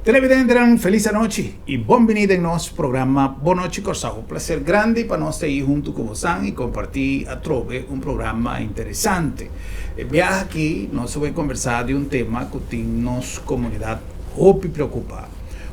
Televidentenan felis anochi i bon bini den nos programa Bon Nochi Kòrsou. Un plaser grandi pa nos ta ei huntu ku bosan i kompartí atrobe un programa interesante. E biaha aki nos a bai kombersá di un tema ku tin nos komunidat hopi preokupá.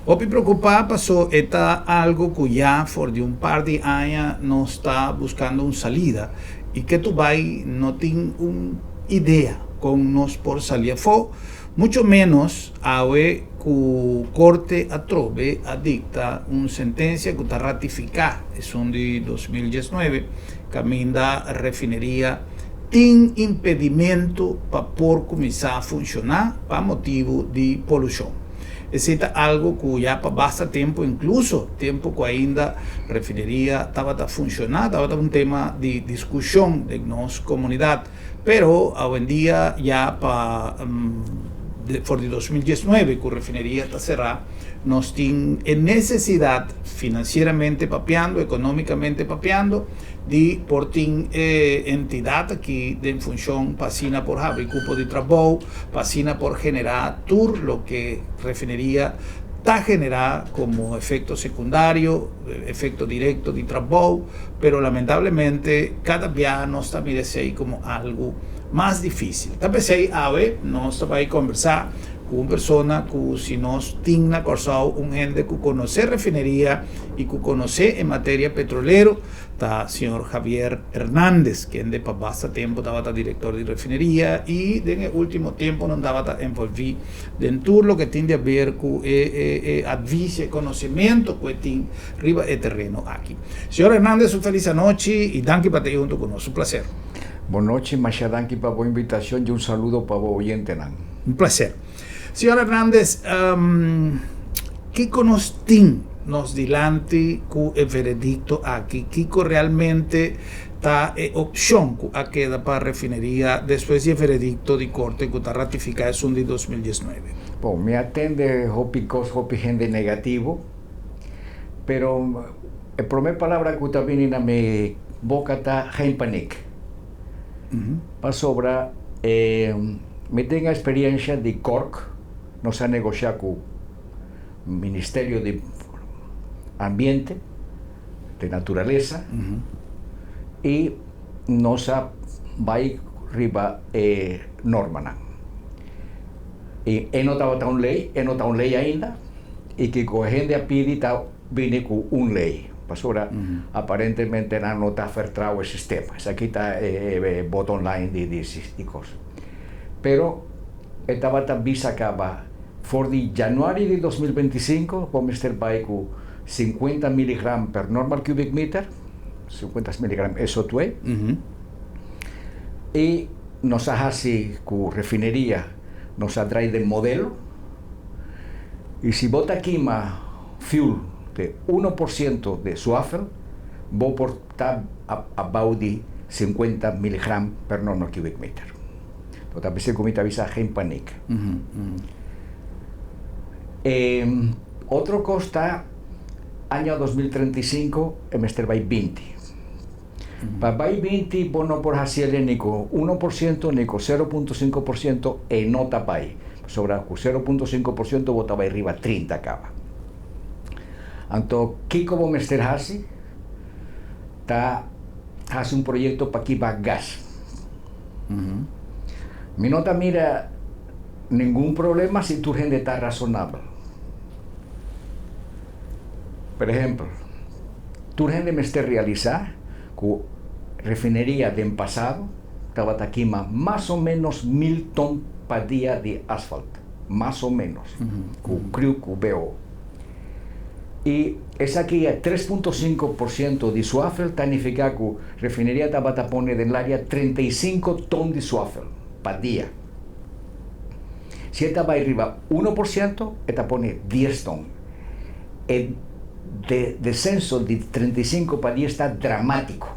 Hopi preokupá paso e ta algu ku ya for di un par di aña nos ta buskando un salida i ke tu bai no tin un idea kon nos por sali afó. Mucho ménos awe ku Korte atrobe a dikta un sentensia ku ta ratifiká esun di 2019, kaminda refineria tin impedimentu pa por kuminsá funshoná pa motibu di polushon. Esei ta algu ku ya pa basta tempu, inkluso tempu ku ainda refineria tabata funshoná, tabata un tema di diskushon den nos komunidat. Pero awendia ya pa for di 2019 ku refineria ta será, nos tin e nesesidat finansieramente papiando, ekonómikamente papiando, di por tin e entidat aki den funshon pa asina por habri kupo di trabou, pa asina por generá tur loke refineria ta generá komo efekto sekundario, efekto direkto di trabou. Pero lamentablemente kada biaha nos ta mira esei komo algu mas difísil. Ta p'esei awe nos ta bai kombersá ku un persona ku si nos tin na Kòrsou un hende ku konosé refineria i ku konosé e materia petrolero ta señor Javier Hernandez kende pa basta tempu tabata direktor di refineria i den e último tempunan tabata envolví den tur loke tin di haber ku e e advis i e konosementu ku e tin riba e tereno aki. Señor Hernandez un felis anochi y danki pa ta hunto cu nos. Un placer. Bon nochi, masha danki pa bo invitacion y un saludo pa bo oyentenan. Un placer. Señor Hernandez, kico nos tin nos dilanti cu e veredicto aki? Kico realmente ta e opcion cu a keda pa refineria despues di e veredicto di corte cu ta ratifica esun di 2019? Bon, mi a tende hopi cos, hopi hende negativo. Pero e prome palabra ku ta bini na mi boka ta geen paniek. Pasobra mi tin experiencia di Cork, nos a negocia ku Ministerio di Ambiente, di Naturalesa, i nos a bai riba e normanan. I e no tabata un ley, e no ta un ley ainda. I kiko hende a pidi ta bini ku un lei, pasobra aparentemente nan no ta vertrou e sistema. Esaki ta e bottom line di di kos. Pero e tabata bisa kaba for di januari di 2025 bo mester bai ku 50 miligram per normal cubic meter, 50 miligram SO2, i nos a hasi ku refineria, nos a drai den modelo. I si bo ta kima fuel di 1% di suafel, bo por ta abou di 50 miligram per normal cubic meter. Bo ta bisa ku mi ta bisa geen paniek. E otro kos ta aña 2035 e mester bai 20. Pa bai 20 bo no por hasi el ni ku 1% ni ku 0.5% e no ta bai. Pasobra ku 0.5% bo ta bai riba 30 kaba. Anto kiko bo mester hasi? Ta hasi un proyekto pa kiba gas. Mi no ta mira ningun problema si tur hende ta rasonabel. Por ehempel, tur hende mester realisá ku refineria den pasado tabata kima mas o ménos 1000 ton pa dia di asfalt, mas o ménos, ku cru ku BO. I esaki e 3.5% di suafel ta nifiká ku refineria tabata pone den laria 35 ton di suafel pa dia. Si e ta bai riba 1%, e ta pone 10 ton. E desenso di 35 pa 10 ta dramátiko.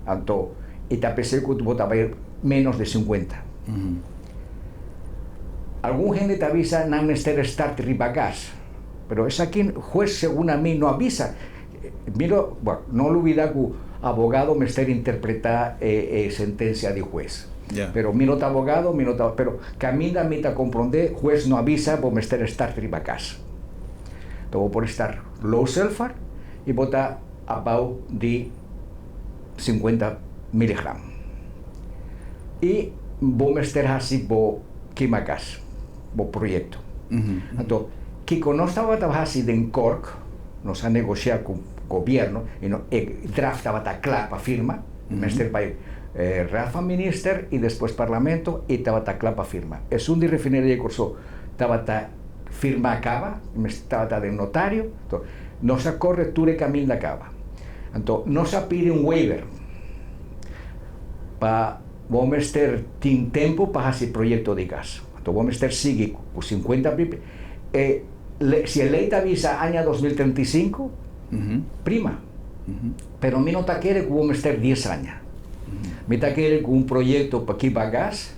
Anto e ta p'esei ku bo ta bai ménos di 50. Algun hende ta bisa nan mester start riba gas, pero esaki hues segun ami no a bisa. Mi lo, bueno, no lubida ku abogado mester interpretá e sentensia di hues. Pero mi no ta abogado, mi no ta, pero kaminda mi ta komprondé, hues no a bisa bo mester start riba gas. Anto bo por start low sulfur i bo ta abou di 50 miligram. I bo mester hasi bo kima gas, bo proyekto. Anto, kiko nos tabata hasi den KORK, nos a negosiá ku gobièrnu i no e draft tabata kla pa firma, mester bai Raad van Minister i despues Parlamento i tabata kla pa firma. Esun di refineria di Kòrsou tabata firmá kaba, mester tabata den notario, anto nos a kore tur e kaminda kaba. Anto nos a pidi un waiver pa bo mester tin tempu pa hasi proyekto di gas. Anto bo mester sigui ku 50 pp. E si e lei ta bisa aña 2035, prima. Pero mi no ta kere ku bo mester 10 aña. Mi ta kere ku un proyekto pa kiba gas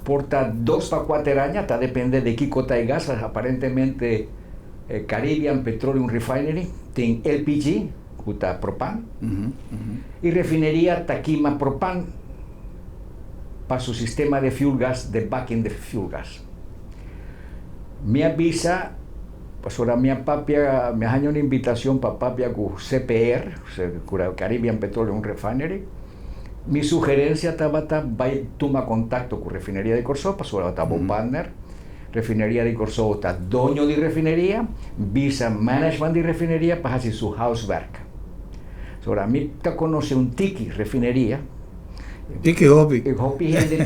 por ta 2 pa 4 aña, ta depende di kiko ta e gas. Aparentemente Caribbean Petroleum Refinery tin LPG, ku ta propan, i refineria ta kima propan pa su sistema di fuel gas, di backing di fuel gas. Mi a bisa, pasobra mi a papia, mi a haña un invitashon pa papia ku CPR, Caribbean Petroleum Refinery. Mi sugerensia tabata bai tuma kontakto ku refineria di Kòrsou, pasobra ta bo partner. Refineria di Kòrsou ta doño di refineria, bisa management di refineria pa hasi su huiswerk. Pasobra mi ta konosé un tiki refineria. Tiki hopi. I hopi hende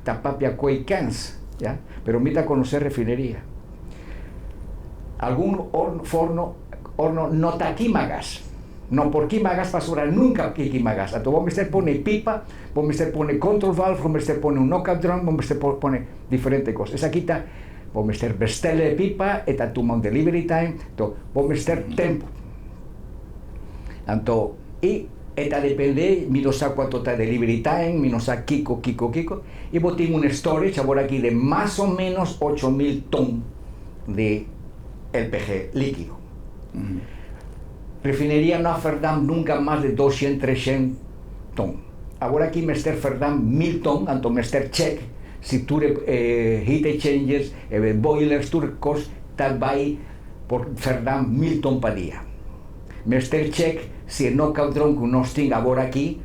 ta papia koi kens, ya, pero mi ta konosé refineria. Algun horno, forno, horno no ta kima gas. No por kima gas pasobra nunka kima gas. Anto bo mester pone pipa, bo mester pone control valve, bo mester pone un knockout drum, bo mester pone diferente kos. Esaki ta, bo mester bestel e pipa, e ta tuma un delivery time, anto bo mester tempu. Anto, i e ta depende, mi no sa kuantu ta delivery time, mi no sa kiko, kiko, kiko. I bo tin un storage awor aki di mas o menos 8000 ton di LPG líkido. Refineria no a ferdam nunka mas di 200, 300 ton. Awor aki mester ferdam 1000 ton, anto mester check si tur heat exchangers, boilers, tur kos ta bai por ferdam 1000 ton pa dia. Mester check si e knockout drum ku nos tin awor aki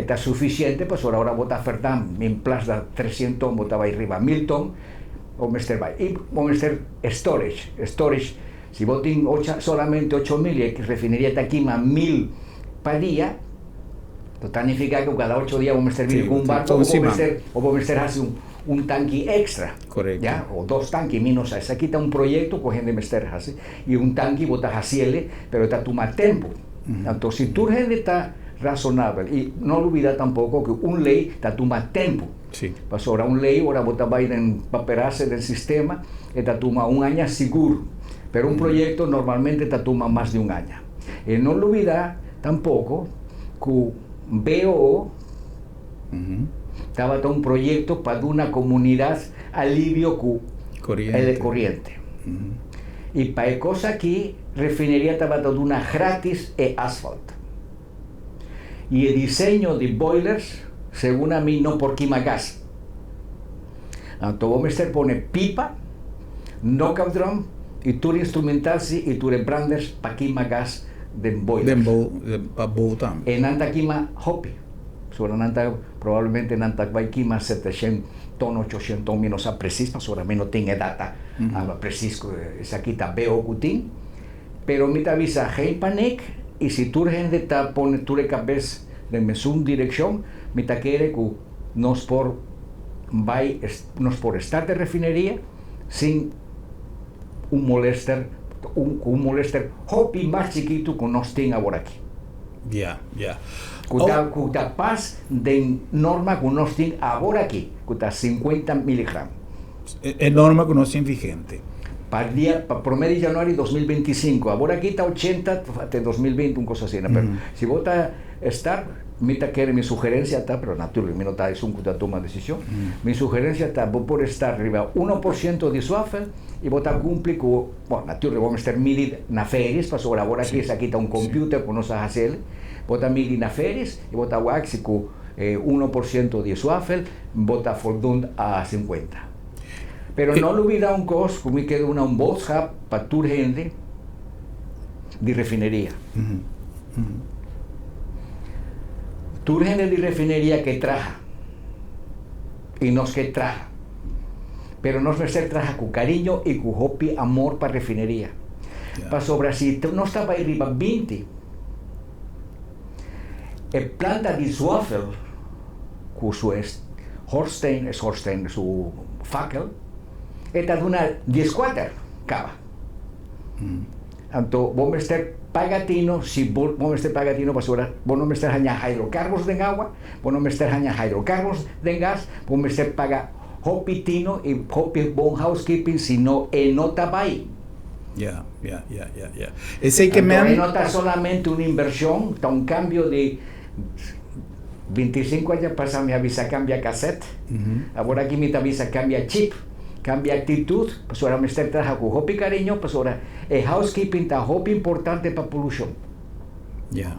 ta sufisiente, pasobra ora bo ta ferdam in plas di 300 ton bo ta bai riba 1000 ton, bo mester bai. I bo mester storage, storage. Si bo tin solamente 8000 i e refineria ta kima 1000 pa dia, ta nifiká ku kada 8 dia bo mester bini ku un barko o bo mester hasi un tanki extra. Korekto. Ya? O dos tanki, mi no sa. Esaki ta un proyekto ku hende mester hasi. I un tanki bo ta hasiele, pero ta tuma tempu. Anto, si tur hende ta rasonabel, i no lubidá tampoko ku un lei ta tuma tempu. Pasobra un lei, ora bo ta bai den paperasse den sistema, e ta tuma un aña sigur. Pero un proyekto normalmente ta tuma mas di un aña. I no lubidá tampoko ku BOO tabata un proyekto pa duna komunidat alivio ku Koriente. E koriente. I pa e kos aki, refineria tabata duna gratis e asfalt. I e diseño di boilers, segun ami, no por kima gas. Anto bo mester pone pipa, knockout drum i tur instrumental si i tur e branders pa kima gas den boilers. Den bo, pa bo tambe. E nan ta kima hopi. Pasobra nan ta, probablemente nan ta bai kima 700 ton, 800 ton, mi no sa presis, pasobra mi no tin e data presis ku esaki ta BO ku tin. Pero mi ta bisa geen paniek i si tur hende ta pone tur e kabes den mesun direkshon, mi ta kere ku nos por bai, nos por start e refineria sin un molester, ku un molester hopi mas chikitu ku nos tin awor aki. Ku ta pas den norma ku nos tin awor aki, ku ta 50 miligram. E norma ku nos tin vigente. Pa dia, pa promé di yanüari 2025. Awor aki ta 80 te 2020, un kos asina. Pero si bo ta start, mi ta kere, mi sugerensia ta, pero natuurlijk mi no ta esun ku ta tuma desishon. Mi sugerensia ta bo por start riba 1% di suafel i bo ta kumpli ku, bon, natuurlijk bo mester midi na Ferris, pasobra awor aki esaki ta un computer ku nos a hasi. Bo ta midi na Ferris i bo ta wak si ku 1% di suafel bo ta voldoende a 50. Pero no lubidá un kos, ku mi ke duna un boodschap pa tur hende di refineria. Tur hende di refineria ke traha i nos ke traha, pero nos mester traha ku kariño i ku hopi amor pa refineria. Pasobra si nos ta bai riba 20, e planta di zwafel ku su schoorsteen, schoorsteen, su fakkel, e ta duna 14 kaba. Anto bo mester paga tino, si bo bo mester paga tino pasobra bo no mester haña hydrocarbons den awa, bo no mester haña hydrocarbons den gas, bo mester paga hopi tino i hopi bon housekeeping si no e no ta bai. Ya. Esei ke Anto e men. no ta solamente un invershon, ta un kambio di 25 aña pasá mi a bisa kambia kaset, awor aki mi ta bisa kambia chip, kambia aktitut, pasobra mester traha ku hopi kariño, pasobra e housekeeping ta hopi importante pa polushon. Ya.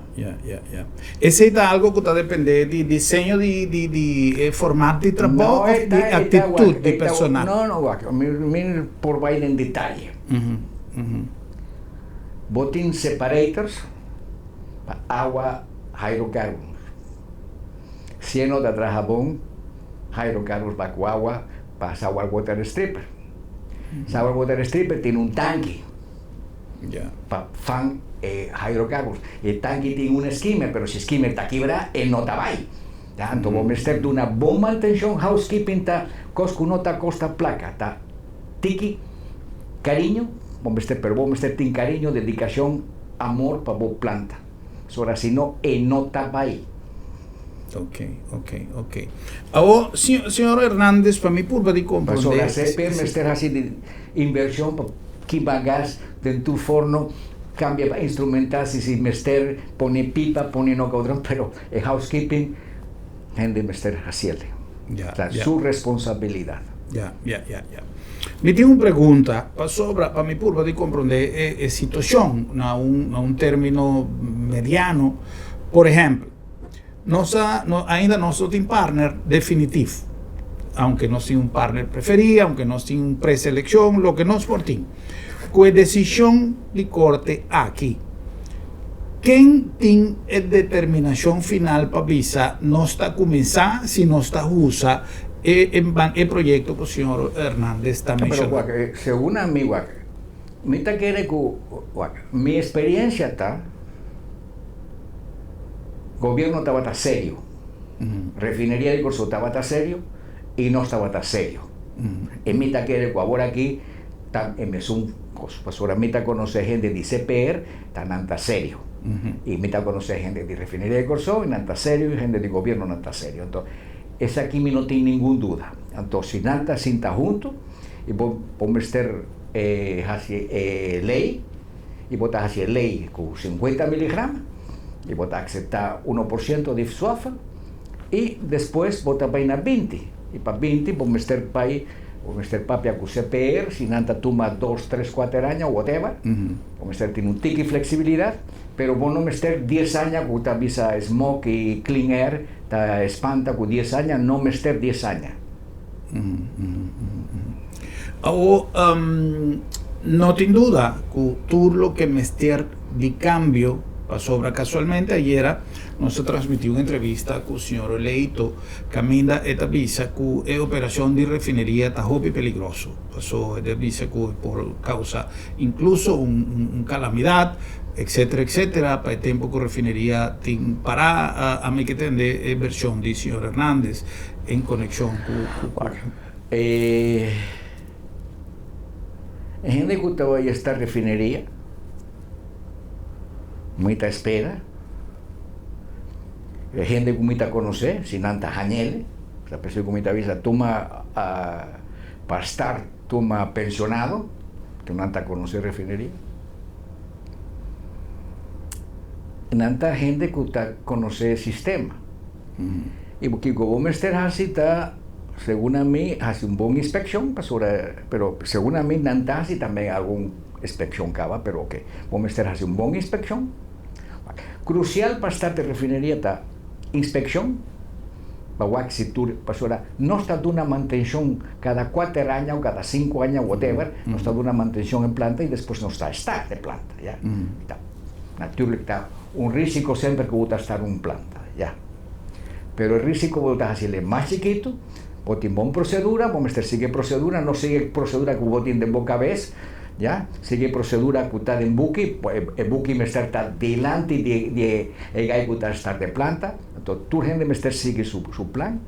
Esei ta algo ku ta dependé di diseño di e formato di trabou No, òf e di ta, e ta aktitut wak, di e ta, personal? no, no, wak, mi, mi por bai den detaye. Bo tin separators pa awa hydrocarbons. Si e no ta traha bon, hydrocarbons ba ku awa pa sour water stripper. Sour water stripper tin un tanki pa fang e hydrocarbons. E tanki tin un skimmer, pero si skimmer ta kibrá, e no ta bai. Anto bo mester duna bon mantenshon. Housekeeping ta kos ku no ta kosta plaka, ta tiki kariño, bo mester, pero bo mester tin kariño, dedikashon, amor pa bo planta. Pasobra si no, e no ta bai. Ok. Awor, señor Hernandez, pa mi purba di Pasobra komprondé. CP mester hasi di invershon pa kima gas den tur forno, kambia pa instrumental si si mester pone pipa, pone no otro, pero e housekeeping hende mester hasiel. Ta su responsabilidat. Ya. Mi tin un pregunta pasobra pa mi purba di komprondé e situashon na un término mediano. Por ehèmpel, nos a, no, ainda nos no tin partner definitivo. Aunke nos tin un partner preferí, aunke nos tin un preselekshon, loke nos por tin. Ku e desishon di korte aki, ken tin e determinashon final pa bisa nos ta kuminsá si nos ta usa e proyekto ku señor Hernandez ta Pero menshoná? Wak, segun ami, wak, mi ta kere ku, wak, mi eksperensia ta gobierno tabata serio. Refineria di Kòrsou tabata serio i nos tabata serio. E mi ta kere ku awor aki ta e mesun kos. Pasobra mi ta konosé hende di CPR, ta nan ta serio. I mi ta konosé hende di Refineria di Kòrsou i nan ta serio i hende di gobierno nan ta serio. Anto esaki mi no tin ningun duda. Anto si nan ta sinta huntu i bo bo mester hasi e lei i bo ta hasi e lei ku 50 miligram i bo ta akseptá 1% di suafel i despues bo ta bai na 20 i pa 20 bo mester bai, bo mester papia ku CPR si nan ta tuma 2, 3, 4 aña, whatever. Bo mester tin un tiki fleksibilidat, pero bo no mester 10 aña ku ta bisa smog i clean air ta spanta ku 10 aña, no mester 10 aña. Awor, no tin duda ku tur loke mester di kambio, pasobra kasualmente ayera nos a transmití un entrevista ku señor Leito kaminda e ta bisa ku e operashon di refineria ta hopi peligroso, paso e ta bisa ku por kousa inkluso un kalamidat, etcétera, etcétera, pa e tempu ku refineria tin pará. Ami ke tende e vershon di señor Hernandez en konekshon ku E hende ku ta bai esta refineria, mi ta spera, e hende ku mi ta konosé, si nan ta hañ'el, ta p'esei ku mi ta bisa tuma pa start tuma pensionado, ku nan ta konosé refineria. Nan ta hende ku ta konosé e sistema. I kiko bo mester hasi ta, segun ami, hasi un bon inspekshon, pasobra, pero segun ami nan ta hasi tambe algun inspekshon kaba, pero oke, bo mester hasi un bon inspekshon. Krusial pa start e refineria ta inspekshon. Pa wak si tur pasobra nos ta duna mantenshon kada kuater aña o kada sinku aña whatever, nos ta duna mantenshon e planta i despues nos ta start e planta, ya. Ta naturlik ta un risiko semper ku bo ta start un planta, ya. Pero e risiko bo ta hasiel e mas chikitu, bo tin bon prosedura, bo mester sigui e prosedura, no sigui e prosedura ku bo tin den bo kabes, ya, sigui e prosedura ku ta den buki, e buki mester ta dilanti di e gai ku ta start e planta. Anto tur hende mester sigui su su plan.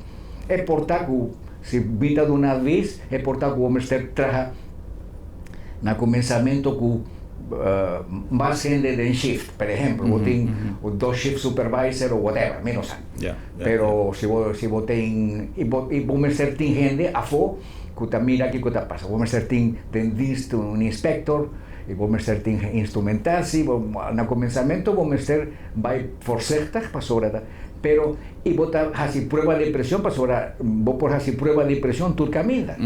E por ta ku si mi ta duna advis, e por ta ku bo mester traha na kuminsamentu ku mas hende den shift. Per ehempel, bo tin dos shift supervisor o whatever, mi no sa. Pero si bo si bo tin i bo i bo mester tin hende afó ku ta mira kiko ta pasa. Bo mester tin den dienst un inspector i bo mester tin instrumentatie. Bo na kuminsamentu bo mester Bai voorzichtig pasobra ta pero y bo ta haci prueba di presion pasobra bo por haci prueba di presion tur caminda.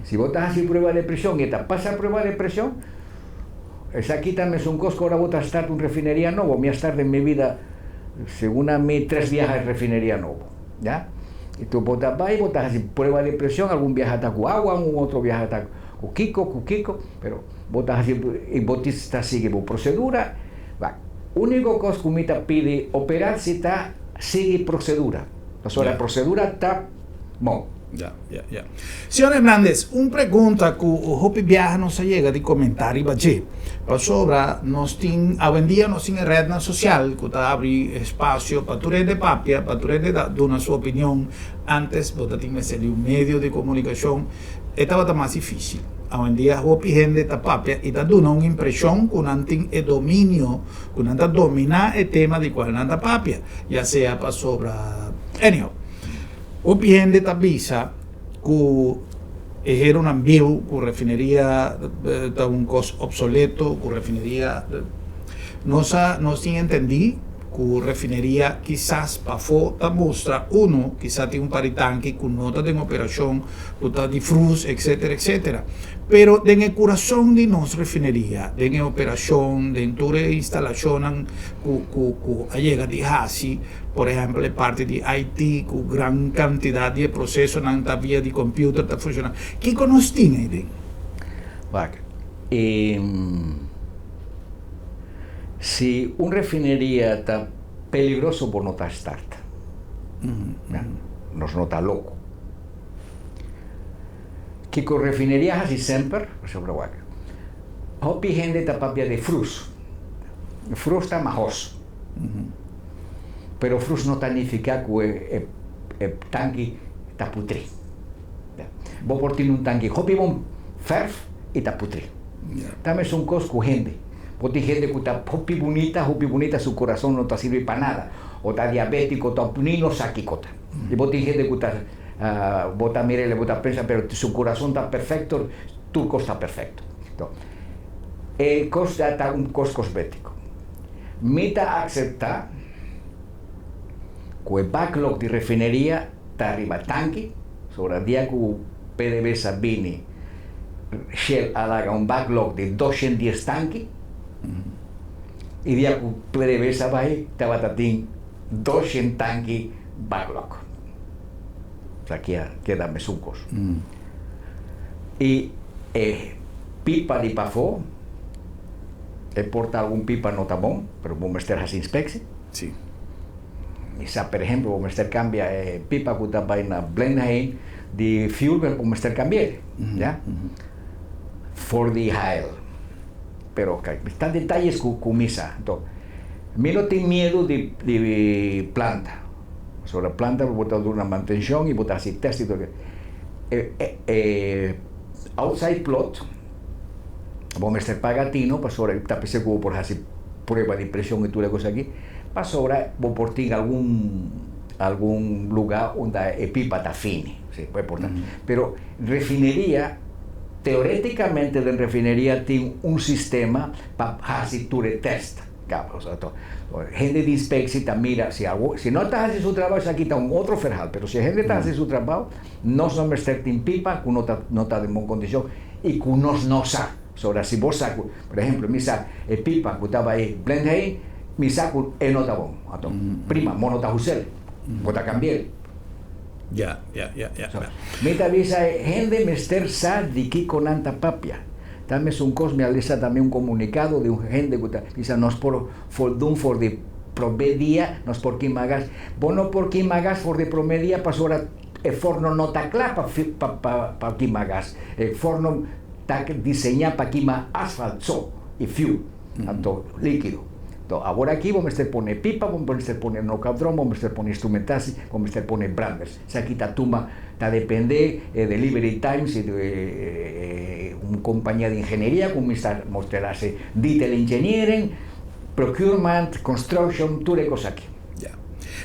Si bo ta haci prueba di presion y ta pasa prueba di presion esaki ta mesun cos cu ora bo ta start un refineria nobo. Mi a start den mi vida segun a mi tres biaha refineria nobo ya y tu bo ta bai bo ta haci prueba di presion algun biaha ta cu awa un otro biaha ta cu kico cu kico pero bo ta haci y bo ta sigui bo procedura. Wak, úniko kos ku mi ta pidi operá si ta sigui prosedura. Pasobra prosedura ta bon. Ya, ya, ya. Señor Hernandez, un pregunta ku hopi biaha nos a yega di komentá riba dje. Pasobra nos tin, awendia nos tin e rednan sosial ku ta abri espasio pa tur hende papia, pa tur hende ta duna su opinion. Antes bo ta tin mester di un medio di komunikashon. E tabata mas difícil. Awendia hopi hende ta papia i ta duna un impreshon ku nan tin e dominio, ku nan ta dominá e tema di kual nan ta papia, ya sea pasobra. Anyhow, hopi hende ta bisa ku e heronan bieu, ku refineria ta un kos opsoleto, ku refineria. Nos a nos tin entendí ku refineria kisas pafó ta mustra unu, kisa tin un par di tanki ku no ta den operashon, ku ta di frus, etcetera, etcetera. Pero den e kurason di nos refineria, den e operashon, den tur e instalashonnan ku ku ku a yega di hasi, por ehèmpel e parti di IT ku gran kantidat di e prosesonan ta via di computer ta funshoná, kiko nos tin ei den? Wak, e. Si un refineria ta peligroso bo no ta start. Nos no ta loko. Kiko refineria hasi semper? Pasobra wak, hopi hende ta papia di frus. Frus ta mahos. Pero frus no ta nifiká ku e tanki ta putrí. Bo por tin un tanki hopi bon fèrf i ta putrí. Ta mesun kos ku hende. Bo tin hende ku ta hopi bunita, hopi bunita, su kurason no ta sirbi pa nada. O ta diabétiko, ta ni no sa kiko ta. I bo tin hende ku ta, bo ta mir'el i bo ta pensa, pero su kurason ta perfekto, tur kos ta perfekto. Enton, e kos ya ta un kos kosmétiko. Mi ta akseptá ku e backlog di refineria ta riba tanki, sobra dia ku PDVSA bini, Shell a laga un backlog di 210 tanki y dia cu PDVSA bay tabata tin 200 tanki backlog. Esaki a keda mesun cos. Y e pipa di pafo, e por ta algun pipa no ta bon, pero bo mester haci inspectie. Sí. Mi sa, per ehempel, bo mester cambia e pipa cu ta bay na blendhein di fuel, bo mester cambi'e, ya, for di hail. Pero ta detalles cu cu mi sa. Enton, mi no tin miedo di di planta, pasobra planta bo ta duna mantencion y bo ta haci test y todo. E e outside plot bo mester paga tino pasobra ta p'esei cu bo por haci prueba di presion y tur e cos aki. Pasobra bo por tin algun algun luga unda e pipa ta fini, si, por por ta. Pero refineria, teoreticamente den refineria tin un sistema pa haci tur e test. Caba, o sea, to hende di inspectie ta mira si algo, si no ta haci su trabao esaki ta un otro verhaal, pero si e hende ta haci su trabao, nos no mester tin pipa cu no ta no ta den bon condicion y cu nos no sa. Pasobra si bo sa ku, por ehemplo, mi sa e pipa ku ta bai blend hei, mi sa ku e no ta bon. Anto, prima, bo no ta hus'el, bo ta kambi'el. Ya. So, mi ta bisa hende mester sa di kiko nan ta papia. Ta mesun kos mi a lesa tambe un komunikado di un hende ku ta bisa nos por foldun for di promé dia nos por kima gas. Bo no por kima gas for di promé dia pasobra e forno no ta kla pa pa pa kima gas. E forno ta diseñá pa kima asfalt so i fiu, anto líkido. Anto awor aki bo mester pone pipa, bo mester pone nokadron, bo mester pone instrumentasi, bo mester pone branders. Esaki ta tuma, ta depende e delivery time, si un kompania di ingenieria ku mester mester hasi detail engineering, procurement, construction, tur e kos aki. Ya.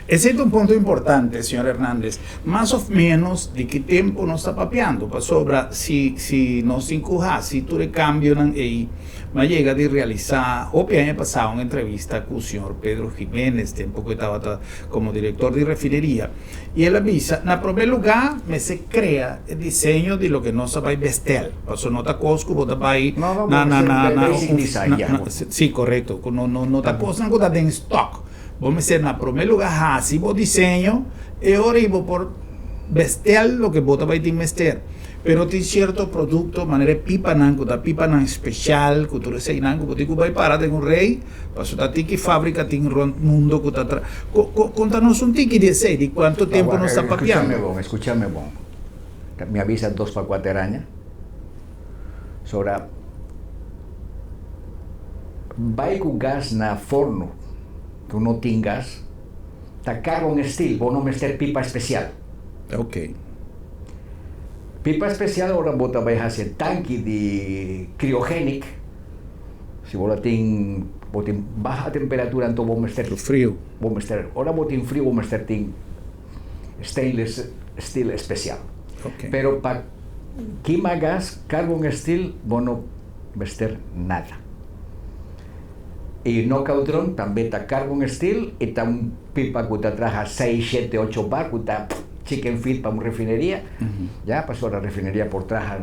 Esei ta un punto importante, señor Hernandez. Mas of menos di ki tempu nos ta papiando? Pasobra si si nos tin ku hasi tur e kambionan ei, mi a yega di realisá hopi aña pasá un entrevista ku señor Pedro Jiménez, tempu ku e tabata komo direktor di refineria, i el a bisa, na promé lugá mester krea e diseño di loke nos a bai bestel, pasobra no ta kos ku bo ta bai No, no, na bo na mester na na basic un design, na ya. na sí, korekto, ku no no no ta kosnan ku ta den stock. Bo mester na promé lugá hasi bo diseño, e ora ei bo por bestel loke bo ta bai tin mester. Pero tin sierto produkto manera e pipanan ku ta pipanan speshal ku tur eseinan ku bo tin ku bai para den un rei pasobra ta tiki fábrika tin rònt mundo ku ta tra. Konta nos un tiki di esei, di kuantu tempu nos ta Eskuchame papiando. bon, eskuchame bon. Mi a bisa dos pa kuater aña. Sobra bai ku gas na forno ku no tin gas ta carbon steel bo no mester pipa especial. Ok. Pipa especial ora bo ta bai hasi e tanki di cryogenic si bo la tin bo tin baha temperatura anto bo mester Frio. bo mester ora bo tin frio bo mester tin stainless steel especial. Ok. Pero pa kima gas carbon steel bo no mester nada. E knockout drum tambe ta carbon steel y ta un pipa cu ta traha seis, shete, ocho bar cu ta chicken feed pa un refineria, ya, pasobra refineria por traha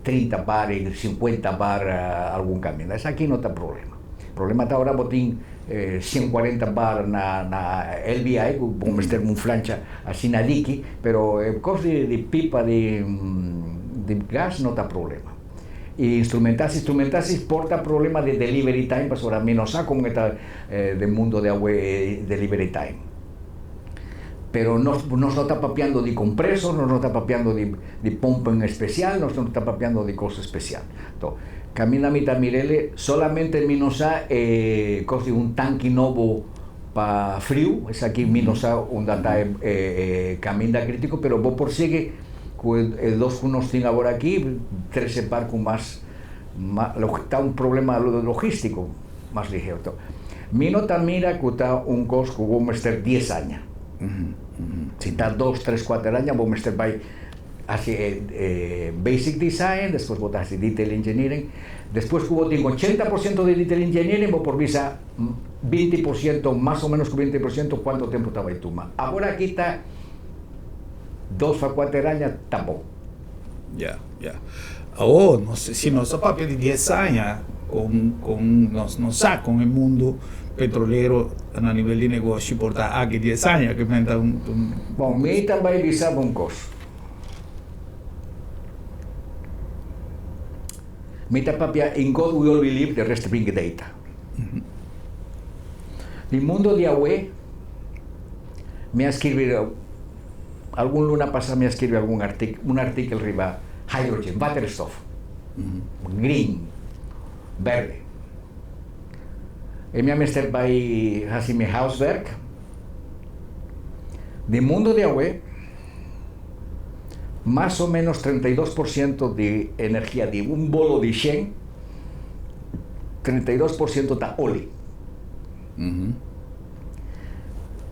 30 bar y 50 bar algun caminda. Esaki no ta problema. Problema ta ora bo tin 140 bar na na LBI cu bo mester un flancha asina diki, pero e cos di pipa di di gas no ta problema. Y instrumentasis, instrumentasis por ta problema di delivery time pasobra mi no sa como e ta den mundo di awe e delivery time. Pero nos nos no ta papiando di compresor, nos no ta papiando di di pompen especial, nos no ta papiando di cos especial. Enton, caminda mi ta mirele, solamente mi no sa e cos di un tanki nobo pa friu, esaki mi no sa unda ta e e caminda critico, pero bo por sigui Ku e dos ku nos tin awor aki, trese barku mas, ta un problema logístiko mas ligero. Mi no ta mira ku ta un kos ku bo mester dies aña. Si ta dos, tres, kuater aña bo mester bai hasi e basic design, despues bo ta hasi detail engineering. Despues ku bo tin 80% di detail engineering bo por bisa 20%, mas o menos ku 20% kuantu tempu ta bai tuma. Awor aki ta. Dos pa kuater aña ta bon. Ya, ya. Awor, nos, si nos ta papia di dies aña, kon, kon nos no sa kon e mundu petrolero na nivel di negoshi por ta aki dies aña, ke men ta un, un. Bon, mi ta bai bisa bo un kos. Mi ta papia In God we all believe, the rest bring data. Di mundo di awe. Mi a skirbi algun luna pasá mi a skirbi algun artik un artikel riba hydrogen, waterstof, green, berde. E mi a mester bai hasi mi huiswerk. Di mundo di awe, mas o menos 32% di energia di un bolo di shen, 32% ta oli.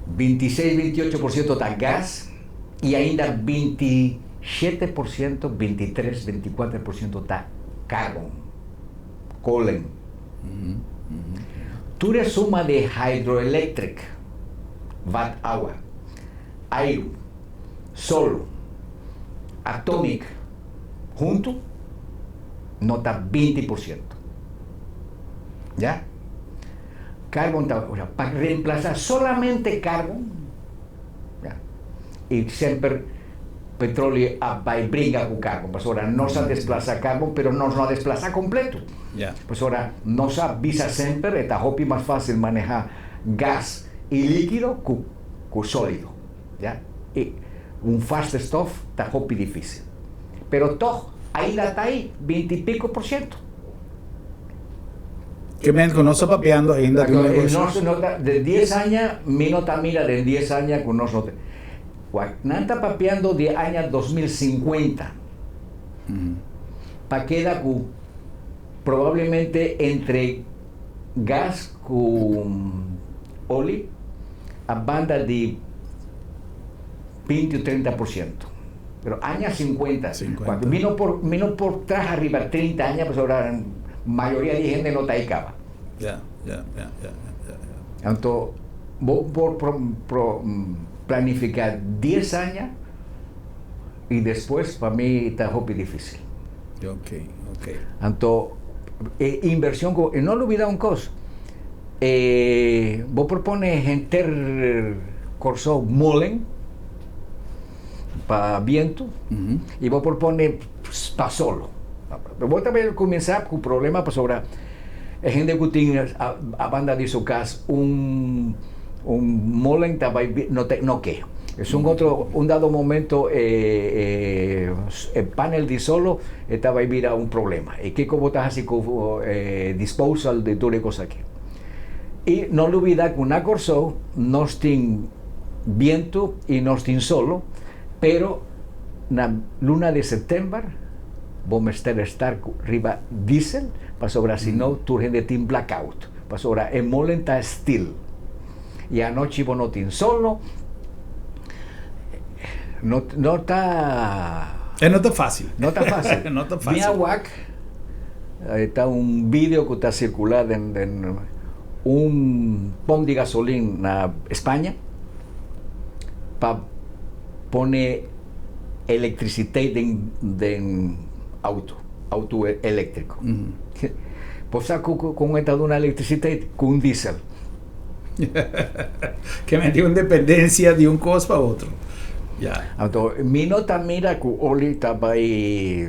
26, 28% ta gas y ainda 27%, 23, 24% ta carbon, kolen. Tur e suma di hydroelectric, vat awa, airu, solo, atomic huntu no ta 20%. Ya? Carbon ta, o sea, pa reemplaza solamente carbon, ya, y semper petroleo a bai bringa ku karbon, pasobra nos a desplasa karbon pero nos no a desplasa kompleto. Pasobra nos a bisa semper e ta hopi mas fásil maneha gas i líkido ku ku sólido. Ya. I un vaste stof ta hopi difísil. Pero tòg ainda ta ei 20 i piko por siento. Ke men ku nos ta papiando ainda di un negoshi. Nos no ta, den 10 aña, mi no ta mira den 10 aña ku nos no ta. Wak, nan ta papiando di aña 2050 pa keda ku probablemente entre gas ku oli a banda di 20 o 30%. Pero aña 50, cuando mi no por, mi no por traha riba 30 aña pasobra mayoria di hende no ta ahí caba. Ya, ya, ya, ya, ya, ya. Anto bo por pro, pro, planifica 10 aña y despues pa mi ta hopi dificil. Ok, ok. Anto e inversion cu, y no lubida un cos, e bo por pone henter Corsou molen pa bientu y bo por pone pa solo. Bo ta bay cuminsa cu problema pasobra e hende cu tin a banda di su cas un un molen ta bay no ta no ke. Esun otro un dado momento e e panel di solo e ta bay bira un problema. Y kico bo ta haci cu e disposal di tur e cos aki. Y no lubida cu na Corsou nos tin bientu y nos tin solo, pero na luna di september bo mester estar cu riba diesel pasobra si no tur hende tin blackout, pasobra e molen ta stil y anochi bo no tin solo, no no ta. E no ta facil. No ta facil. No ta facil. Mi a wak, ta un video cu ta circula den den un pom di gasolin na Spaña pa pone electriciteit den den auto, auto electrico. Bo sa cu con e ta duna electriciteit? Cu un diesel. Ke men tin un dependencia di un cos pa otro. Ya. Anto mi no ta mira cu oli ta bay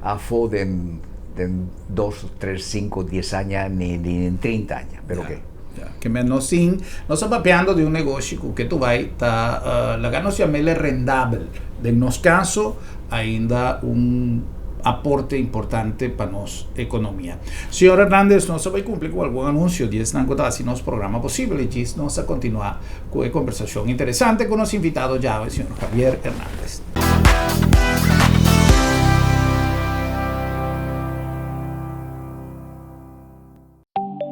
afo den den dos, tres, cinco, dies aña ni ni den 30 aña, pero Ya, ke. ya. Ke men nos tin, nos ta papiando di un negoshi cu ke tu bay ta laga nos yam'el rendabel. Den nos caso ainda un aporte importante pa nos economia. Señor Hernandez, nos ta bay cumpli cu algun anuncio di esnan cu ta haci nos programa posibel y djis nos ta continua cu e conversacion interesante cu nos invitado djawe, señor Javier Hernandez.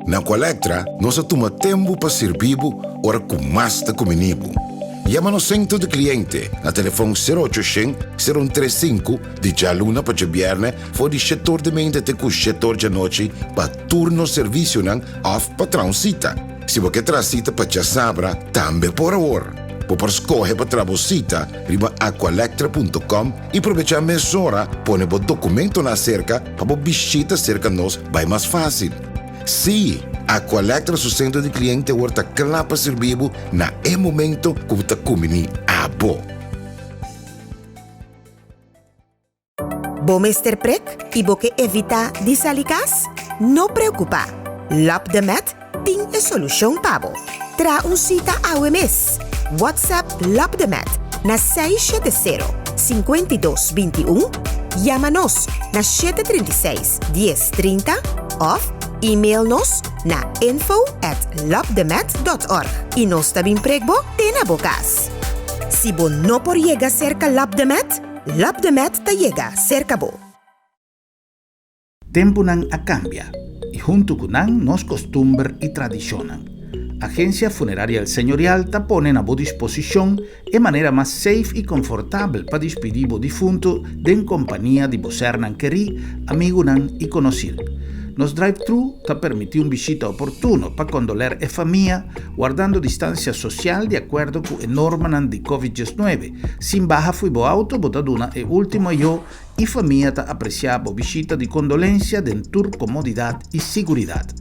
Na Aqualectra nos a tuma tempu pa sirbi bo ora ku mas ta kumini bo. Yama nos sentro di kliente na telefòn sero ocho shen, sero un tres sinku di djaluna pa djabièrnè for di shetor di meinta te ku shetor djanochi pa tur nos servisionan òf pa traha un sita. Si bo ke traha sita pa djasabra tambe por awor. Bo por skohe pa traha bo sita riba aqualectra punto com i probechá mesora pone bo dokumentonan aserka pa bo bishita serka nos bai mas fásil. Sí, Aqualectra su sentro di kliente awor ta kla pa sirbi bo na e momento ku bo ta kumbiní abo. Bo mester prek i bo ke evitá di sali kas? No preokupá! Lap de Met tin e solushon pa bo. Traha un sita awe mes! WhatsApp Lap de Met na 670 52 21, yama nos na 736 10 30 òf email nos na info at lapdemet.org i nos ta bin prek bo te na bo kas. Si bo no por yega serka Lap de Met, Lap de Met ta yega serka bo. Tempunan a kambia i huntu ku nan nos kostumber i tradishonnan. Agensia Funeraria El Señorial ta pone na bo disposishon e manera mas safe i konfortabel pa dispidí bo difuntu den kompania di bo sernan kerí, amigunan i konosir. Nos drive-thru ta permití un bishita oportuno pa kondoler e famia, wardando distansia sosial di akuerdo ku e normanan di Covid 19. Sin baha fui bo auto bo ta duna e último ayó I famia ta apresiá bo bishita di kondolensia den tur komodidat i siguridat.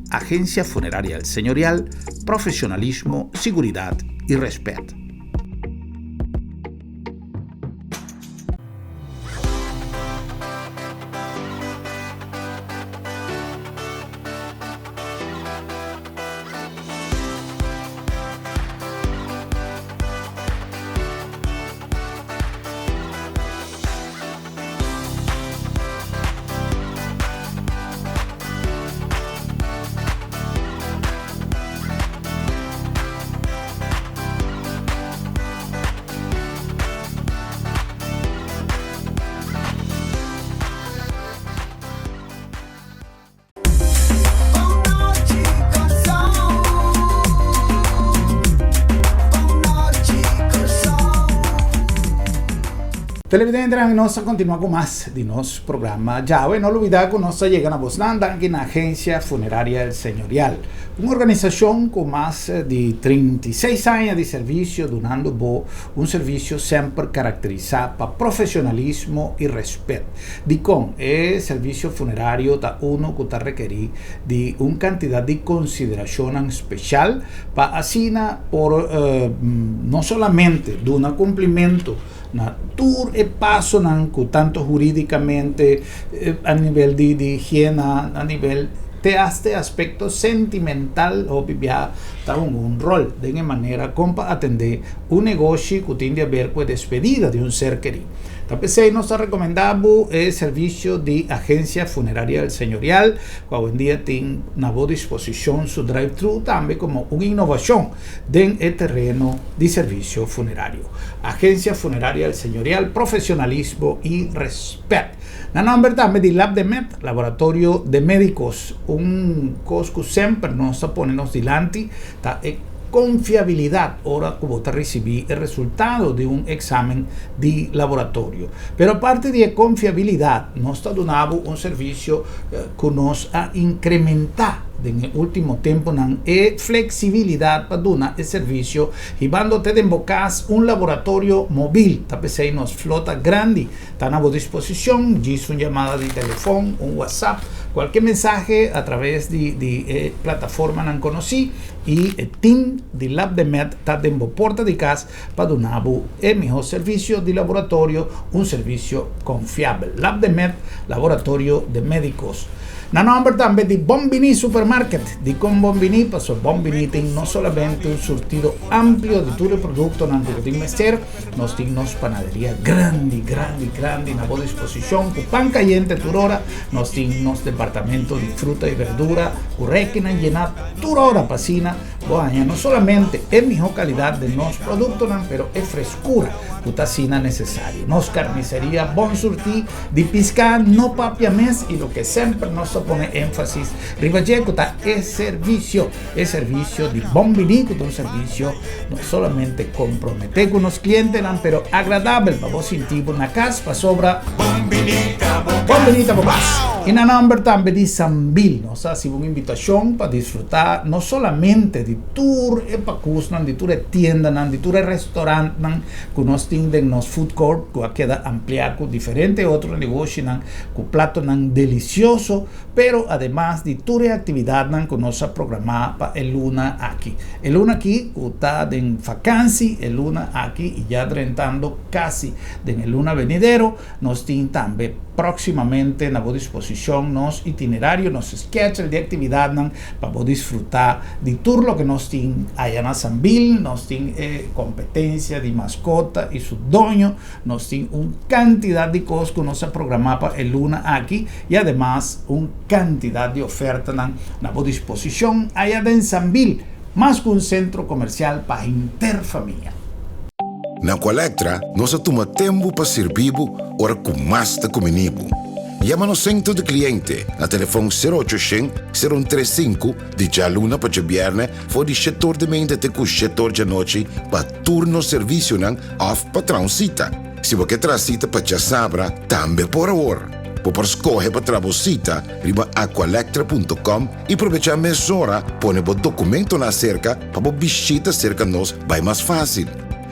Agensia Funeraria El Señorial, profesionalismo, siguridat i rèspèt. Televidentenan, nos ta kontinuá ku mas di nos programa djawe. No lubidá ku nos ta yega na bosnan danki na Agencia Funeraria El Señorial, un organisashon ku mas di 36 aña di servisio dunando bo un servisio semper karakterisá pa profesionalismo i rèspèt. Dikon e servisio funerario ta unu ku ta rekerí di un kantidat di konsiderashonnan speshal pa asina por no solamente duna kumplimentu na tur e pasonan ku tanto hurídikamente, a nivel di di higiena, a nivel te hasta e aspekto sentimental hopi bia ta hunga un ròl den e manera kon pa atendé un negoshi ku tin di aber ku e despedida di un ser kerí. Ta p'esei nos ta rekomendá bo e servisio di Agencia Funeraria El Señorial ku awendia tin na bo disposishon su drive-thru tambe komo un innovashon den e tereno di servisio funerario. Agencia Funeraria El Señorial, profesionalismo y respet. Na nomber tambe di Labdemed, Laboratorio de Medicos, un cos cu semper nos ta pone nos dilanti ta e confiabilidad ora cu bo ta ricibi e resultado di un examen di laboratorio. Pero aparte di e confiabilidad, nos ta duna bo un servicio cu nos a incrementa den e ultimo temponan, e flexibilidad pa duna e servicio hibando te den bo cas un laboratorio mobil. Ta p'esey nos flota grandi ta na bo disposicion, djis un yamada di telefon, un WhatsApp, cualke mensahe a traves di di e plataformanan conoci y e team di Labdemed ta den bo porta di cas pa duna bo e miho servicio di laboratorio, un servicio confiabel. Labdemed, Laboratorio de Medicos. Na nomber tambe di Bon Bini Supermarket. Dikon Bon Bini? Pasobra Bon Bini tin no solamente un surtido amplio di tur e productonan ku bo tin mester, nos tin nos panaderia grandi, grandi, grandi na bo disposicion ku pan cayente tur ora, nos tin nos departamento di fruta y verdura ku rekinan yena tur ora pa asina Bo haña no solamente e mihó kalidat den nos produktonan, pero e freskura ku ta asina nesesario. Nos karniseria bon surtí di piská no papia mes i loke semper nos ta pone énfasis riba dje ku ta e servisio. E servisio di bon biní ku ta un servisio no solamente komprometé ku nos klientenan, pero agradabel pa bo sinti bo na kas pasobra Bon biní ta bo kas. I na nòmber tambe di Sambil nos ta hasi bo un invitashon pa disfrutá no solamente di tur e pakusnan, di tur e tiendanan, di tur e restorantnan ku nos tin den nos food court ku a keda ampliá ku diferente otro negoshinan ku platonan delisioso, pero ademas di tur e aktividatnan ku nos a programá pa e luna aki. E luna aki ku ta den fakansi, e luna aki i ya drentando kasi den e luna benidero, Nos tin tambe próksimamente na bo disposishon nos itinerario, nos schedule di aktividatnan pa bo disfrutá di tur loke nos tin aya na Sambil. Nos tin e kompetensia di maskota i su doño. Nos tin un kantidat di kos ku nos a programá pa e luna aki i ademas un kantidat di ofertanan na bo disposishon aya den Sambil, mas ku un sentro komersial pa henter famia. Na Aqualectra nos a tuma tempu pa sirbi bo ora ku mas ta kumini bo. Yama nos sentro di kliente na telefon 0800 0135 di djaluna pa djabièrnè for di shetor di meinta te ku shetor djanochi pa tur nos servisionan òf pa traha un sita. Si bo ke traha sita pa djasabra tambe por awor. Bo por skohe pa traha bo sita riba aqualectra.com i probechá mesora pone bo dokumentonan aserka pa bo bishita serka nos bai mas fásil.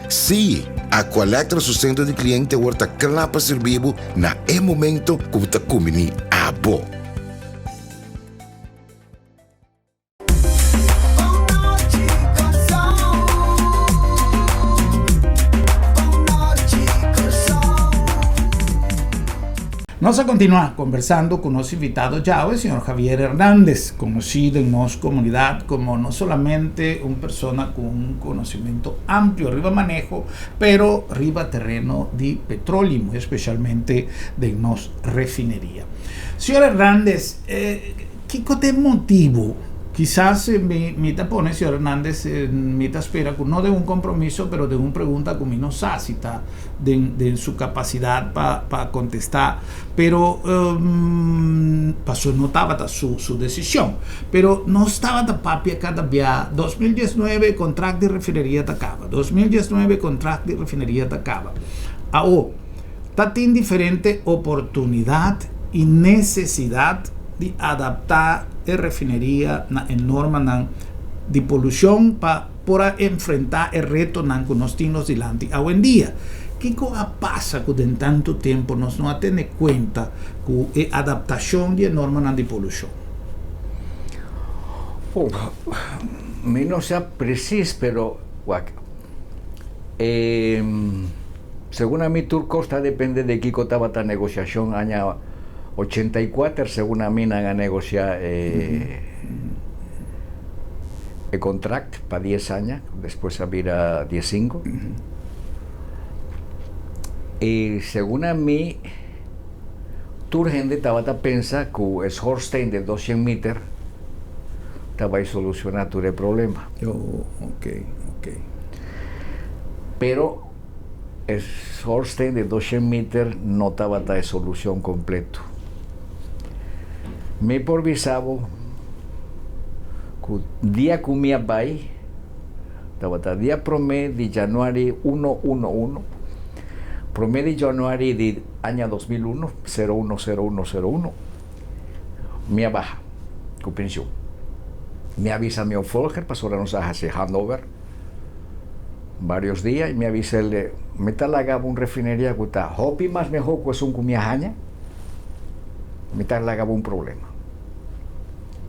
Sí, Aqualectra su sentro di kliente awor ta kla pa sirbi bo na e momento ku bo ta kumbiní abo. Nos a kontinuá kombersando ku nos invitado djawe, señor Javier Hernandez, konosí den nos komunidat komo no solamente un persona ku un konosementu amplio riba maneho, pero riba tereno di petroli, muy espesialmente den nos refineria. Señor Hernandez, kiko ta e motibu? Kisas mi mi ta pone, señor Hernandez, mi ta spera ku no den un kompromiso, pero den un pregunta ku mi no sa si ta den den su capacidad pa pa contesta pero paso no tabata su su decision pero nos tabata papia cada bia 2019 contract di refineria ta caba 2019 contract di refineria ta caba awo. Ta tin diferente oportunidat i nesesidat di adaptá e refineria na e normanan di polushon pa por a enfrentá e retonan ku nos tin nos dilanti awendia. Kiko a pasa ku den tantu tempu nos no a tene kuenta ku e adaptashon di e normanan di polushon? Oh, mi no sa presis, pero wak, e segun ami tur kos ta depende di kiko tabata negosiashon aña 84, segun ami nan a negosiá e e kontrakt pa dies aña, despues a bira diesinku. I segun ami tur hende tabata pensa ku e schoorsteen di doshen meter ta bai solushoná tur e problema. Oh, ok, ok. Pero e schoorsteen di doshen meter no tabata e solushon kompleto. Mi por bisa bo ku dia ku mi a bai, tabata dia promé di januari uno uno uno, promé di januari di aña 2001, sero uno sero uno sero uno, mi a baha ku penshun. Mi a bisa mi opvolger pasobra nos a hasi handover varios dia i mi a bisa el, mi ta laga bo un refineria ku ta hopi mas mehó ku esun ku mi a haña, mi ta laga bo un problema.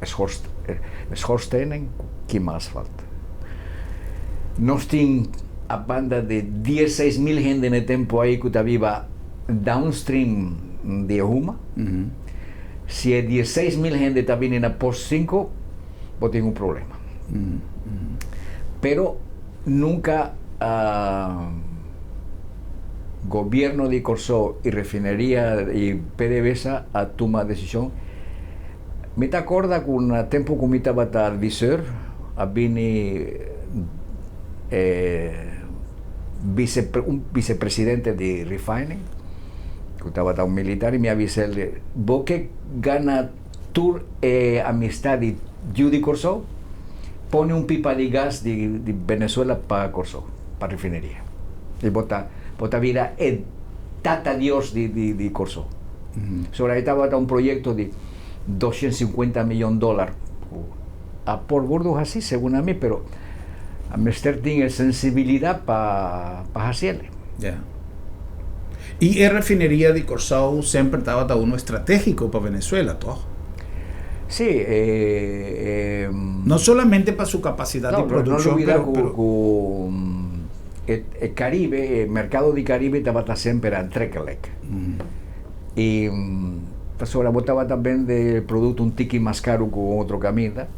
E schorstenen ku kima asfalt. Nos tin a banda di 16.000 hende na e tempu ei ku ta biba downstream di e huma. Si e 16.000 hende ta bini na post sinku, bo tin un problema. Pero nunka gobierno di Kòrsou i refineria i PDVSA a tuma desishon. Mi ta acorda cu na tempo cu mi tabata adviseur a bini e vice un vicepresidente di refining cu tabata un militar y mi a bisa el bo ke gana tur e amistad di yu di Corsou pone un pipa di gas di di Venezuela pa Corsou pa refineria y bo ta bo ta bira e tata dios di di di Corsou. Sobre ahí tabata un proyecto di 250 millon dólar cu a por wordo haci segun ami, pero a mester tin e sensibilidad pa pa haciele. Ya. Y e refineria di Corsou semper tabata uno estrategico pa Venezuela, toch? Sí, e, e. No solamente pa su capacidad di No, no produccion, lubida pero, cu pero. cu e e Caribe, e mercado di Caribe tabata semper aantrekkelijk. I pasobra bo tabata bende e produkto un tiki mas karu ku un otro kaminda.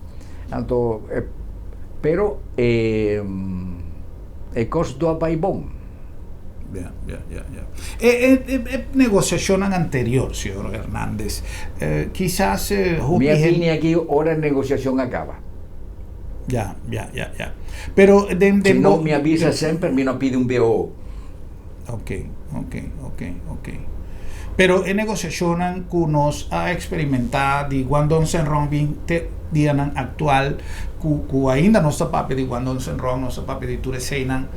Anto e pero e e kos do a bai bon. Ya, ya, ya, ya. E e e e negosiashonnan anterior, señor Hernandez, kisas hopi Mi a hende. bini aki ora e negosiashon a kaba. Ya, ya, ya, ya. Pero den Si den no bo. mi a bisa semper mi no a pidi un BOO. Ok, ok, ok, ok. Pero e negociacionnan cu nos a experimenta di Guangdong Zhenrong bin te dianan actual cu cu ainda nos ta papia di Guangdong Zhenrong, nos ta papia di tur eseinan,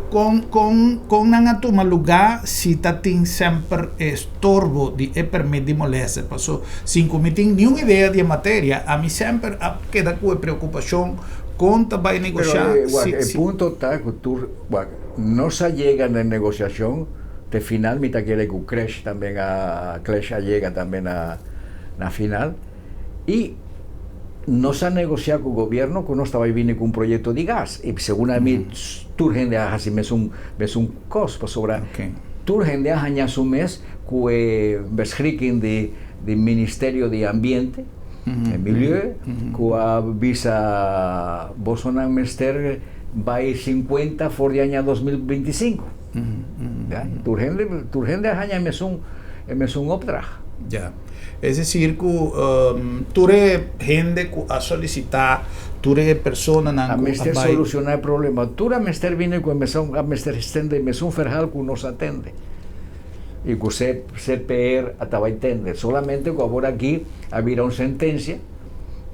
con con con nan a tuma luga si ta tin semper e estorbo di e permit di molester? Paso sin cu mi tin niun idea di e materia, ami semper a keda cu e preocupacion con ta bay Pero negocia e wak si e si. punto ta cu tur wak No sa yega na e negociacion te final, mi ta kere cu Crash tamben a Clash a yega tambe na na final y nos a negocia cu gobierno cu nos ta bay bini cu un proyecto di gas y segun ami tur hende a haci mesun mesun cos pasobra tur hende a haña su mes cu e beschikking di di Ministerio di Ambiente e Milieu cu a bisa bosonan mester Bai 50 for di aña 2025. Ya, tur hende, tur hende a haña e mesun, e mesun opdracht. Ya. Es decir ku tur e hende ku a solisitá, tur e personanan A ku a mester bai. solushoná e problema. Tur a mester bini ku e mesun, a mester stende e mesun verhaal ku nos a tende i ku CPR a tabata tende. Solamente ku awor aki a bira un sentensia.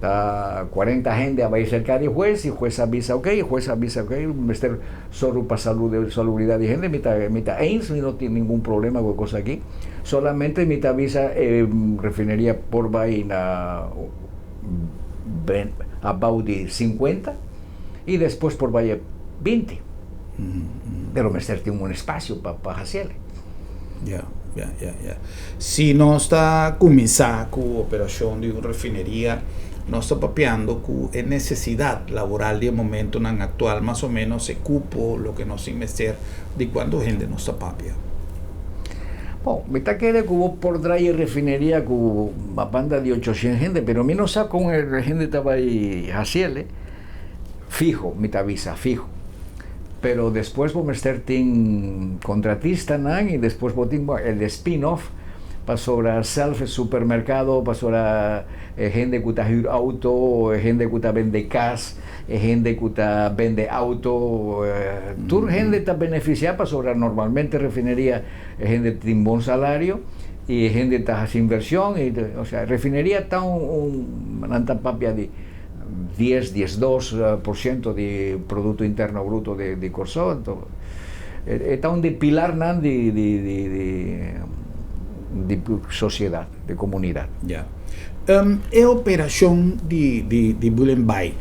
Ta 40 hende a bai serka di hues i hues a bisa ok, hues a bisa ok, mester sòru pa salud salubridat di hende, mi ta mi ta eens, mi no tin ningun problema ku e kos aki, solamente mi ta bisa e refineria por bai na abou di 50 i despues por bai e 20, pero mester tin un espasio pa pa hasiel. Ya, ya, ya, ya. Si nos ta kuminsá ku operashon di un refineria, nos ta papiando ku e nesesidat laboral di e momentonan aktual mas o ménos e kupo loke nos tin mester di kuantu hende nos ta papia. Bon, mi ta kere ku bo por drai e refineria ku a banda di ochoshen hende, pero mi no sa kon e hende ta bai hasiel e. Fiho, mi ta bisa, fiho. Pero despues bo mester tin kontratistanan i despues bo tin el spin-off pasobra sèlf e supermerkado, pasobra e hende ku ta hür outo, e hende ku ta bende kas, e hende ku ta bende outo, tur hende ta benefisiá pasobra normalmente refineria e hende tin bon salario i e hende ta hasi invershon i osea refineria ta un nan ta papia di 10, 12% di Producto Interno Bruto di Kòrsou. Anto e ta un di pilarnan di di sosiedat, di komunidat. Ya. E operashon di di Bullenbaai,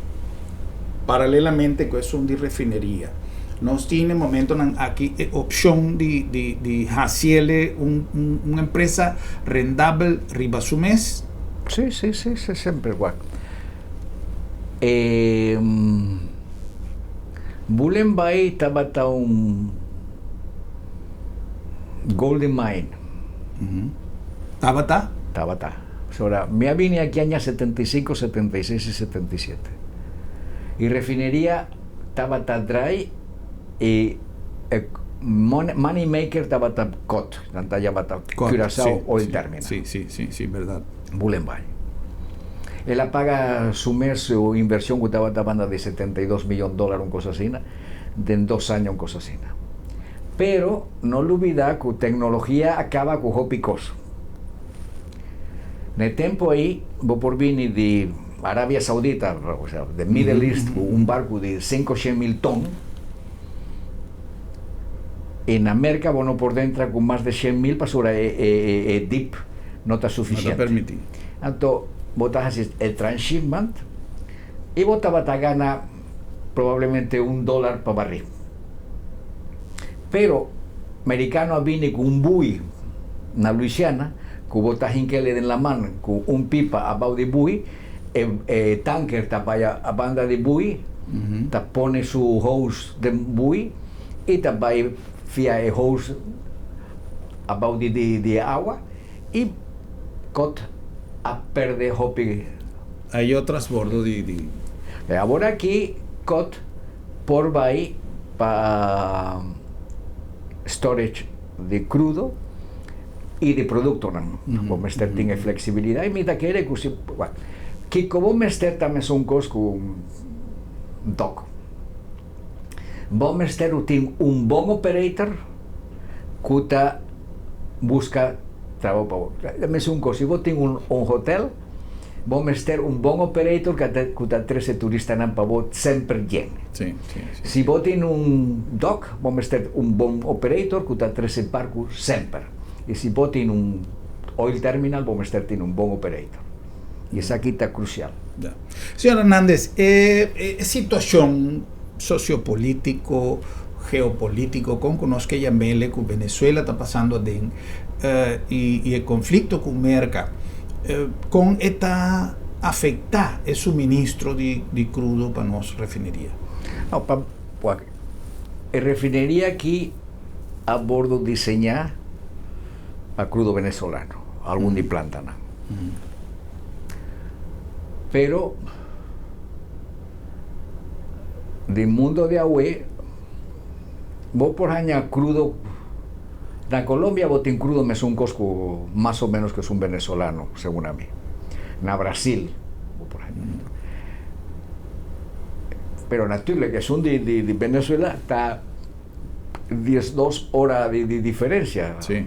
paralelamente ku esun di refineria, nos tin e momentonan aki e opshon di di di hasiele un un empresa rendabel riba su mes? Sí, sí, sí, sí, semper wak. E Bullenbaai tabata un golden mine. Tabata? Tabata. Pasobra mi a bini aki aña 75, 76 i 77. I refineria tabata drai i e money maker tabata cot. Nan ta yama ta Curaçao Oil Terminal. Sí, sí, sí, sí, berdad. Bullenbaai. El a paga su mes su inversion cu tabata banda di 72 miyon dolar un cosa asina, den dos aña un cosa asina. Pero no lubida cu tecnologia a caba cu hopi cos. Na e tempo ey bo por bini di Arabia Saudita, osea de Middle East cu un barco di 500 mil ton, E na Merca bo no por dentra cu mas de 100,000 pasobra e dip no ta suficiente. No ta permiti. Anto bo ta haci e transshipment y bo tabata gana probablemente un dolar pa barril. Pero mericano a bini cu un bui na Louisiana cu bo ta hinkele den laman cu un pipa abao di bui, e tanker ta bai a banda di bui, ta pone su hose den bui i ta bai fia e hose abou di di e awa i kot a perde hopi. Ayo trasbordo di di. E awor aki kot por bai pa storage di crudo i di produktonan. Bo mester tin e fleksibilidat i mi ta kere ku si kiko bo mester ta mesun kos ku dòk. Bo mester u tin un bon operator ku ta buska trabou pa bo. Ta mesun kos si bo tin un hotel bo mester un bon operator ku ta trese turistanan pa bo semper yen. Si bo tin un dòk bo mester un bon operator ku ta trese barku semper. I si bo tin un oil terminal bo mester tin un bon operator. I esaki ta krusial. Señor Hernandez, e situashon sosiopolítiko, geopolítiko, kon ku nos ke yam'ele, ku Venezuela ta pasando aden i e konflikto ku Merka, kon e ta afektá e suministro di krudo pa nos refineria? No, pa wak, e refineria aki a wordo diseñá pa krudo venezolano, algun di plantanan. Pero den mundo di awe bo por haña crudo na Colombia bo tin crudo mesun cos cu mas o menos cu esun venezolano segun ami na Brasil bo por haña pero natuurlijk esun di di Venezuela ta 12 ora di diferencia. Sí.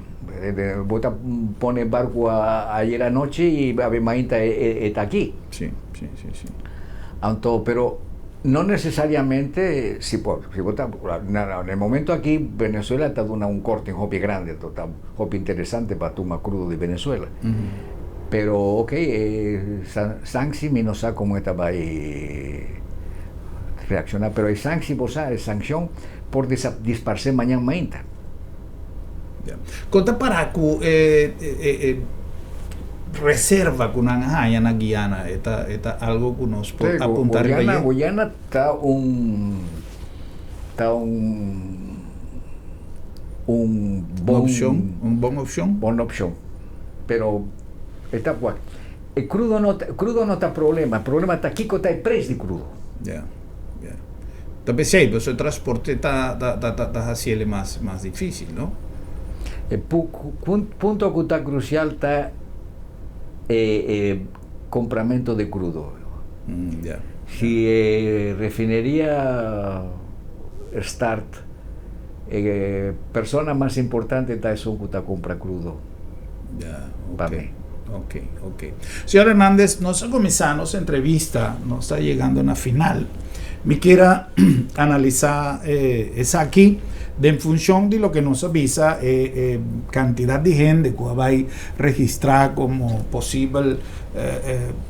Bo ta pone barco ayer anochi y awe mainta e ta aki. Sí, Si, si, si. Anto, pero no necesariamente, si bo ta, na e momento aki Venezuela ta duna un korting hopi grandi, ta hopi interesante pa tuma crudo di Venezuela. Pero, ok, sanctie mi no sa kon ta bai reakshoná, pero e sanctie, bo sa, e sankshon por disparsé mañan mainta. Kon ta para ku e reserva ku nan haña na Guyana, e ta algu ku nos por apuntá Guyana, Guyana ta un bon opshon, un bon opshon. Bon opshon. Pero ta kual? E crudo no ta problema, e problema ta kiko ta e preis di crudo. Yeah. Tambe sí, pero e transporte ta hasiendo mas difísil, no? E punto ku ta krusial ta kompramentu di crudo. Si refineria start, persona mas importante ta esun ku ta kumpra crudo. Pa mi. Ok. Señor Hernández, nos a kuminsá nos entrevista, nos ta yegando na final. Mi ke analisá esaki en funshon di loke nos a bisa, kantidat di hende ku bai registrá komo posibel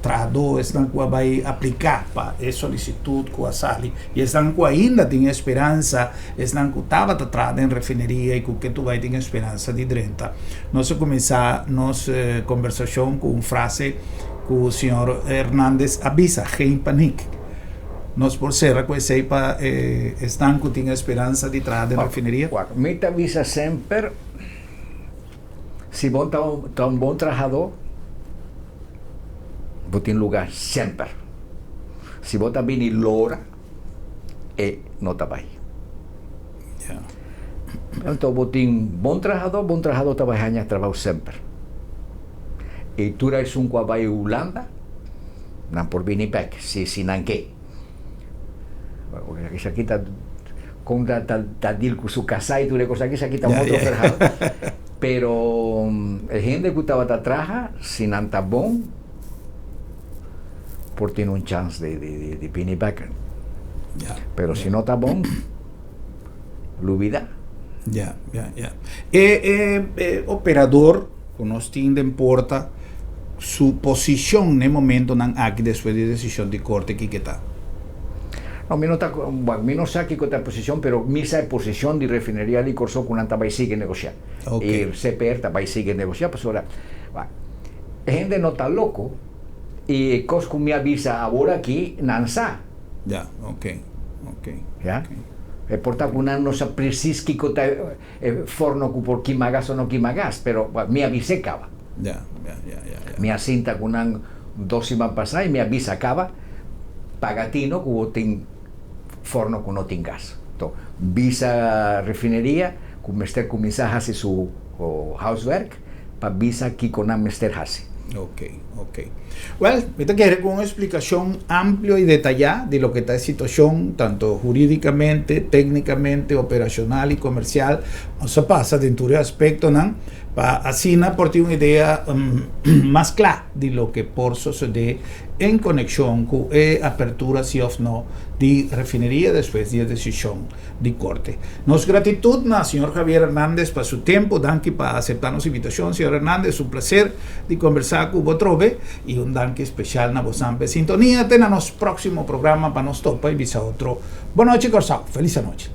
trahadó, esnan ku bai apliká pa e solisitut ku a sali, i esnan ku ainda tin speransa, esnan ku tabata traha den refineria i ku ketu bai tin speransa di drenta. Nos a kuminsá nos kombersashon ku un frase ku señor Hernández a bisa: "Geen paniek." Nos por sera ku esei pa esnan ku tin speransa di traha den refineria? Mi ta bisa semper, si bo ta un bon trahadó, bo tin lugá semper. Si bo ta bini lora, e no ta bai. Anto, bo tin bon trahadó ta bai haña trabou semper. I tur esun ku a bai Hulanda, nan por bini bèk, si nan ke. Esaki ta kon ta deal ku su kasá i tur e kos aki, esaki ta un otro verhaal. Pero e hende ku tabata traha, si nan ta bon, por tin un chance di bini bèk. Pero si no ta bon, lubidá. Ya. E operador ku nos tin den porta, su posishon na e momentonan aki despues di desishon di korte, kiko ta? No, mi no ta, bueno, mi no sa kiko ta posishon, pero mi sa e posishon di refineria di Kòrsou ku nan ta bai sigui negoshá. I CPR ta bai sigui negoshá, pasobra hende no ta loko i e kos ku mi a bisa awor aki nan sa. Ya? E por ta ku nan no sa presis kiko ta e forno ku por kima gas o no kima gas, pero mi a bis'é kaba. Mi a sinta ku nan 2 siman pasá i mi a bisa kaba, paga tino ku bo tin forno ku no tin gas. Anto, bisa refineria ku mester kuminsá hasi su huiswerk pa bisa kiko nan mester hasi. Ok. Well, mi ta kere ku un eksplikashon amplio i detayá di loke ta e situashon, tantu hurídikamente, téknikamente, operashonal i komersial. Nos a pasa den tur e aspektonan pa asina por tin un idea mas kla di loke por sosodé en konekshon ku e apertura si òf no di refineria despues di e desishon di korte. Nos gratitut na señor Javier Hernández pa su tempu. Danki pa aseptá nos invitashon, señor Hernández. Un plaser di kombersá ku bo trobe i un danki spesial na boso pa sintonia. Te na nos próksimo programa pa nos topa i bisa otro. Bon nochi, Kòrsou. Felis anochi.